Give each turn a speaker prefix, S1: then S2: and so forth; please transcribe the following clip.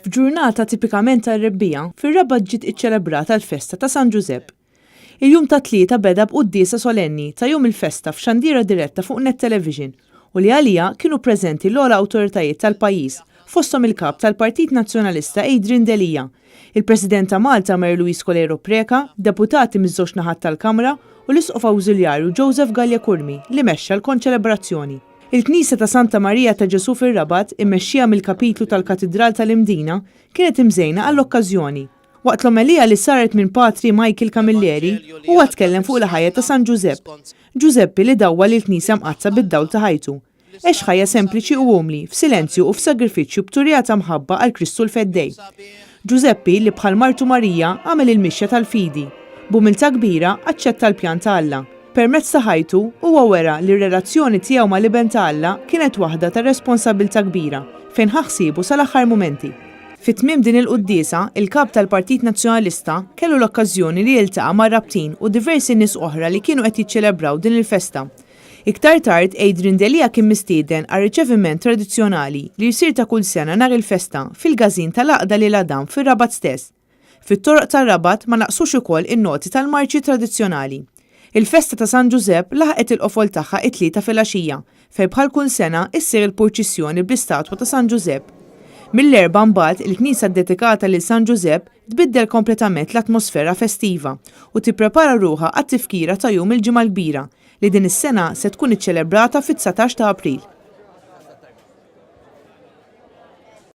S1: F'ġurnata tipikament tar-rebbiegħa, fir-Rabat ġiet iċċelebrata l-festa ta' San Ġużepp. Il-jum tat-Tlieta beda b'quddiesa solenni ta' jum il-festa f'xandira diretta fuq Net Television u li għaliha kienu preżenti l-ogħla awtoritajiet tal-pajjiż fosthom il-Kap tal-Partit Nazzjonalista Adrian Delia, il-President ta' Malta Mary Louise Coleiro Preca, deputati miż-żewġ naħat tal-Kamra u l-Isqof Awżiljarju Joseph Galea Curmi li mexxa l-konċelebrazzjoni. Il-Knisja ta' Santa Marija ta' Ġesù fir-Rabat, immexxija mill-Kapitlu tal-Katidral tal-Imdina, kienet imżejna għall-okkażjoni. Waqt l-omelija li saret minn Patri Michael Camilleri, huwa tkellem fuq il-ħajja ta' San Ġużepp. Ġużeppi li dawwal lill-Knisja Mqaddsa bid-dawl ta' ħajtu. Għex ħajja sempliċi u umli, f'silenzju u f'sagrifiċċju b'turija ta' mħabba għal Kristu l-Feddej. Ġużeppi, li bħal martu Marija, għamel il-mixja tal-fidi. B'umiltà kbira, aċċetta l-pjan ta' Alla. Permezz ta' ħajtu, huwa wera li r-relazzjoni tiegħu mal-Iben ta' Alla kienet waħda ta' responsabbiltà kbira, fejn ħa ħsiebu sal-aħħar mumenti. Fi tmiem din il-quddiesa, il-Kap tal-Partit Nazzjonalista kellu l-okkażjoni li jiltaqa' mar-Rabtin u diversi nies oħra li kienu qed jiċċelebraw din il-festa. Iktar tard, Adrian Delia kien mistieden għal riċeviment tradizzjonali li jsir ta' kull sena nhar il-festa fil-każin tal-Għaqda Lil Adam fir-Rabat stess. Fit-toroq tar-Rabat ma naqsux ukoll in-noti tal-marċi tradizzjonali. Il-festa ta' San Ġużepp laħqet il-qofol tagħha it-Tlieta filgħaxija, fejn bħal kull sena issir il purċissjoni bl-istatwa ta' San Ġużepp. Mill-Erbgħa mbagħad il-knisja ddedikata lil San Ġużepp tbiddel kompletament l-atmosfera festiva u tipprepara ruħha għat-tifkira ta' Jum il-Ġimgħa l-Kbira li din is-sena se tkun iċċelebrata fit-19 ta' April.